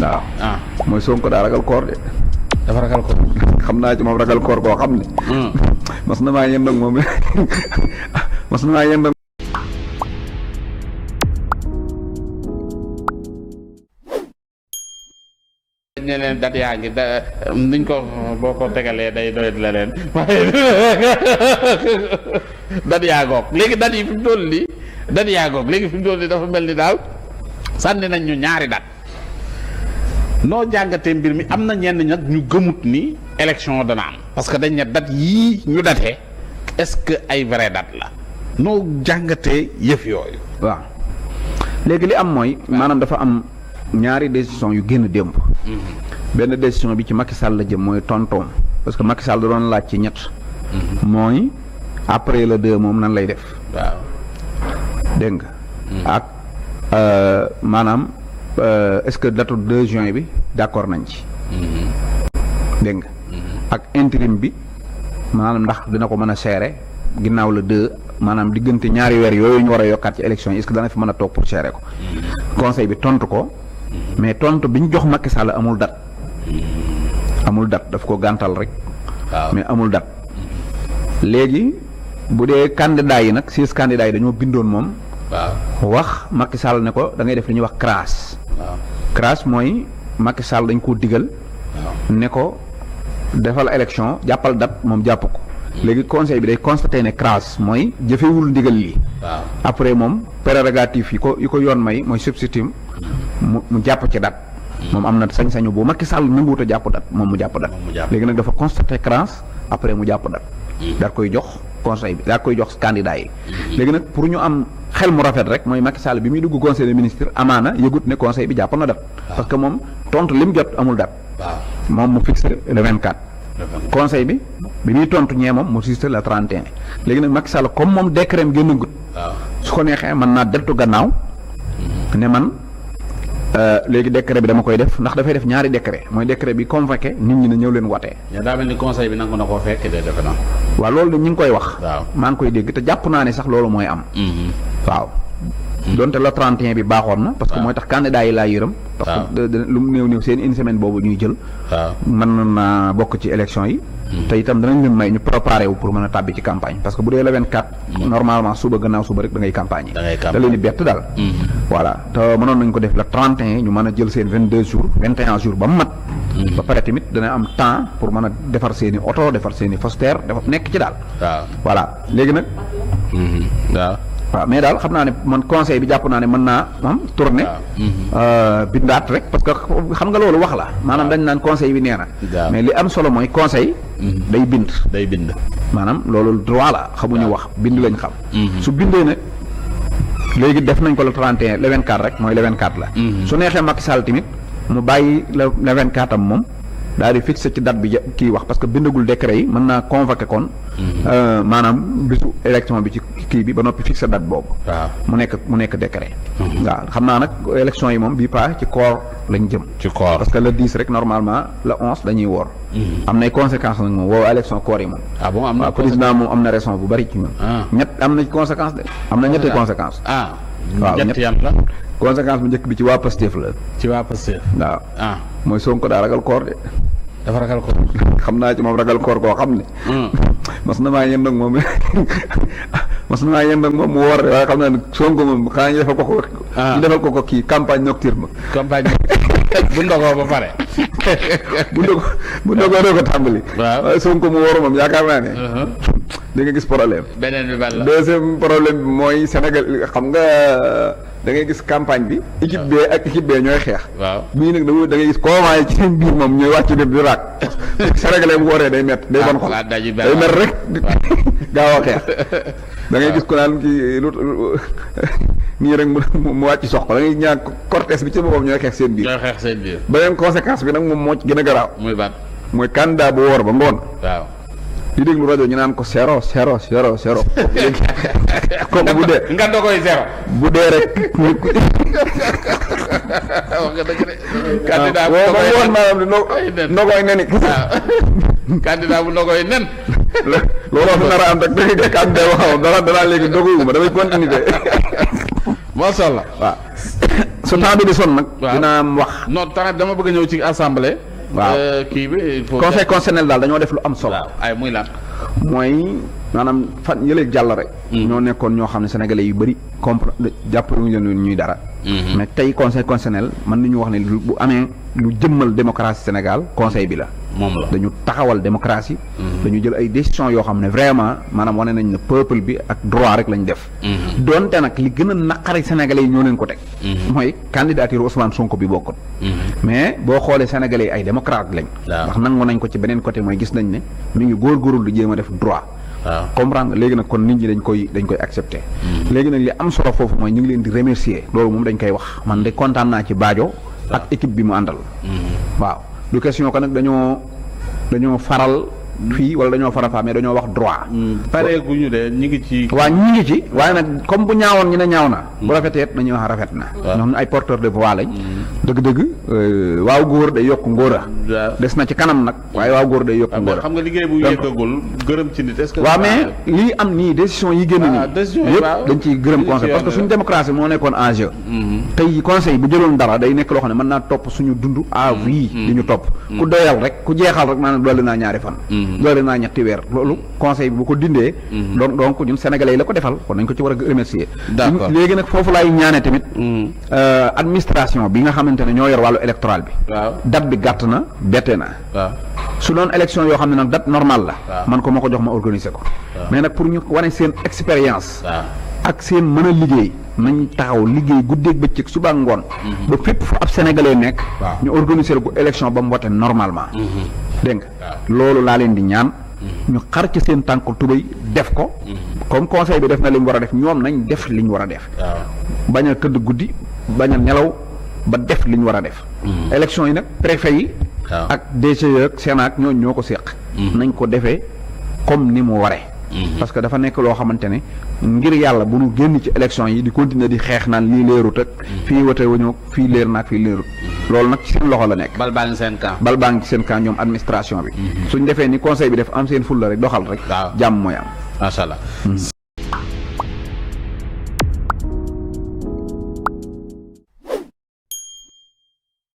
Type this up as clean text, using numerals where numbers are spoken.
waaw ah mooy Sonko daa ragal koor de. dafa ragal ko. xam naa ci moom ragal koor koo xam ne. mas na maa yënd ak moom mas na maa yënd ak ñeneen dat yaa ngi da niñ ko boo ko tegalee day doy la leen waaye dat yaa goog léegi dat yi fi mu toll nii dat yaa goog léegi fi mu toll nii dafa mel ni daal sànni nañ ñu ñaari dat noo jàngatee mbir mi am na ñenn nag ñu gëmut ni élection dana am parce que dañ ne dat yii ñu datee est-ce que ay vrai dat la noo jàngatee yëf yooyu. waaw léegi li am mooy maanaam dafa am ñaari décision yu génn démb. benn décision bi ci Macky Sall la jëm mooy tontoom parce que Macky Sall da doon laaj ci ñett. mooy après le 2 moom nan lay def. waaw dégg nga. ak maanaam est-ce que datu 2 juin bi d'accord nañ ci. dégg nga. ak intérim bi maanaam ndax dina ko mën a seere ginnaaw le 2 maanaam diggante ñaari weer yooyu ñu war a yokkaat ci élection yi est-ce que dana fi mën a toog pour seere ko. conseil bi tontu ko. mais tontu bi ñu jox Macky Sall amul date amul date daf ko gàntal rek. mais amul date. léegi bu dee candidat yi nag 6 candidats yi dañoo bindoon moom. wax Macky Sall ne ko da ngay def li ñuy wax crasse. crasse mooy Macky Sall dañ koo digal. ne ko defal élection jàppal date moom jàpp ko. léegi conseil bi day constaté ne crasse mooy jëfewul ndigal lii. après moom prérogative yi ko yoon may mooy substitut mu jàpp ci date. moom am na sañ-sañu bu Macky Sall nanguwut a jàpp date moom mu jàpp date. léegi nag dafa constaté crasse après mu jàpp date. daal koy jox conseil bi daal koy jox candidat yi. léegi nag pour ñu am xel mu rafet rek mooy Macky Sall bi muy dugg conseil des ministres amaana yëgut ne conseil bi jàpp na date. parce que moom tontu lim jot amul date. moom mu fixé le 24. conseil bi muy tontu ñee moom mu fixé le 31. léegi nag Macky Sall comme moom décret am génnagut. su ko neexee mën naa deltu gannaaw. ne man léegi décret bi dama koy def ndax dafay def ñaari décret mooy décret bi convoqué nit ñi ne ñëw leen watee. daa mel ni conseil bi nangu na koo fekk de defe naa. waaw loolu ñu ngi koy wax. waaw maa ngi koy dégg te jàpp naa ne sax loolu mooy am. waaw. donte le 31 bi baaxoon na. parce que mooy tax candidat yi laa yërëm. parce que lu mu néew seen une semaine boobu ñuy jël. mën na bokk ci élection yi. te itam danañ leen may ñu préparé wu pour mën a tàbbi ci campagne parce que bu dee le 24. normalement suba gannaaw suba rek da ngay campagne yi. da leen di bett daal. voilà te mënoon nañ ko def le 31 ñu mën a jël seen 22 jours 21 jours ba mu mat. ba pare tamit dana am temps pour mën a defar seen i oto defar seen i poster dafa nekk ci daal. voilà léegi nag. waaw mais daal xam naa ne man conseil bi jàpp naa ne mën naa am tourné. bindaat rek parce que xam nga loolu wax la maanaam dañ naan conseil bi nee na. mais li am solo mooy conseil. day bind. maanaam loolu droit la xamuñu wax bind lañ xam. su bindee nag léegi def nañ ko le 31 le 24 rek mooy le 24 la. su neexee Macky Sall tamit mu bàyyi le 24 am moom daal di fixé ci date bi kii wax parce que bindagul décret yi mën naa convoqué kon. maanaam bisu élection bi ci kii bi ba noppi fixé date boobu. mu nekk décret. waaw xam naa nag élection yi moom bii pas ci koor lañ jëm. ci koor parce que le 10 rek normalement le 11 dañuy woor. am nay conséquences nag moom woo élection koor yi moom. bon am na président moom am na raison bu bari ci ñun. ñett am na conséquence de. am na ñetti conséquences. waaw ñett yan la. conséquence bu njëkk bi ci waa Pastef la. ci waa Pastef. waaw mooy Sonko daa ragal koor de. dafa ragal koor. xam naa ci moom ragal koor koo xam ne. mas na maa yënd ak moom mu woor de waaye xam naa ne Sonko moom xanaa ñu defal ko ko. ñu defal ko kii campagne nocturne. bu ndogoo ba pare. bu ndogoo doo ko tàmbali. waaye Sonko mu woor moom yaakaar naa ne. di nga gis problème. beneen bi ban la. deuxième problème bi mooy Sénégal xam nga da ngay gis campagne bi. équipe B ak équipe B ñooy xeex. bii nag da ngay gis comment yi ci seen biir moom ñooy wàcc di raak. Sénégalais bu wooree day métti day bon xol day métti rek gaaw a xeex. da ngay gis ko naan kii nii rek mu wàcc sox ko da ngay ñaan cortège bi ci boppam ñooy xeex seen biir. beneen conséquence bi nag moom moo ci gën a garaaw. mooy candidat bu woor ba ngoon. di déglu rajo ñu naan ko zéro. kooku bu dee nga dogoy zéro. bu dee rek. wax nga dëgg de. candidat bu dogoy maanaam ndogoy nen. candidat bu ndogoy nen. looloo fi nar a am rek da ngay def candidat waxam danaa léegi ndogoyuma damay continuer. macha allah waaw. su temps bi di sonn nag. dinaa wax. non tamit dama bëgg a ñëw ci assemblée. waaw kii bi il faut. conseil constitutionnel daal dañoo def lu am solo. waaw ay muy lan. mooy maanaam fan yële jàll rek. ñoo nekkoon ñoo xam ne sénégalais yu bëri comprendre jàpp ñu leen ñuy dara. mais tey conseil constitutionnel mën nañu wax ne bu amee lu jëmmal démocratie Sénégal conseil bi la. moom la dañu taxawal démocratie. dañu jël ay décisions yoo xam ne vraiment maanaam wane nañ ne peuple bi ak droit rek lañ def. donte nag li gën a naqari sénégalais yi ñoo leen ko teg. mooy candidature Ousmane Sonko bi bokkut. mais boo xoolee sénégalais yi ay démocrate lañ. ndax nangu nañ ko ci beneen côté mooy gis nañ ne mi ngi góorgóorlu di jéem a def droit. waaw comprendre léegi nag kon nit ñi dañ koy accepté. léegi nag li am solo foofu mooy ñu ngi leen di remercier loolu moom dañ koy wax man de kontaan naa ci Badio. ak équipe bi mu àndal. waaw du question ko nag dañoo faral fii wala dañoo faral faa mais dañoo wax droit. pareeguñu de ñu ngi ci. waaw ñu ngi ci waaye nag comme bu ñaawoon ñu ne ñaaw na. bu rafetee dañuy wax rafet na. ñoom ay porteur de voix lañ. dëgg-dëgg waaw góor day yokk ngóora. des na ci kanam nag waaye waaw góor day yokk ngóora. xam nga liggéey bu yeggagul gërëm ci nit est-ce que. waaw mais lii am nii décision yi génn nii. yëpp dañ ciy gërëm conseil parce que suñu démocratie moo nekkoon en jeu. tey conseil bu jëloon dara day nekk loo xam ne mën naa topp suñu dund à vie. di ñu topp ku doyal rek ku jeexal rek maanaam dolli naa ñaari fan. dolli naa ñetti weer loolu conseil bi bu ko dindee. donc ñun sénégalais yi la ko defal kon nañ ko ci war a remercier. d'accord léegi nag foofu laay ñaane tamit. administration bi nga xamante ne ñoo yor wàllu électoral bi. date bi gàtt na bette na. su doon élection yoo xam ne nag date normale la. man ko ma ko jox ma organiser ko. mais nag pour ñu wane seen expérience. ak seen mën a liggéey nañ taxaw liggéey guddeeg bëccëg suba ak ngoon. ba fépp fu ab sénégalais nekk. ñu organiser ko élection ba mu wote normalement. dégg nga loolu laa leen di ñaan. ñu xar ci seen tànk tubéy def ko. comme conseil bi def na li mu war a def ñoom nañ def li ñu war a def. bañ a tëdd guddi bañ a nelaw ba def li ñu war a def. élection yi nag préfet yi. ak DGE ak Sénat ñooñu ñoo ko séq. nañ ko defee comme ni mu waree. parce que dafa nekk loo xamante ne ngir yàlla bu nu génn ci élection yi di continuer di xeex naan lii leerut ak fii wote wuñu fii leer naag fii leerut loolu nag ci seen loxo la nekk. bal baa ngi seen camp. bal baa ngi seen camp ñoom administration bi. suñ defee ni conseil bi def am seen fulla rek doxal rek. jàmm mooy am. macha allah.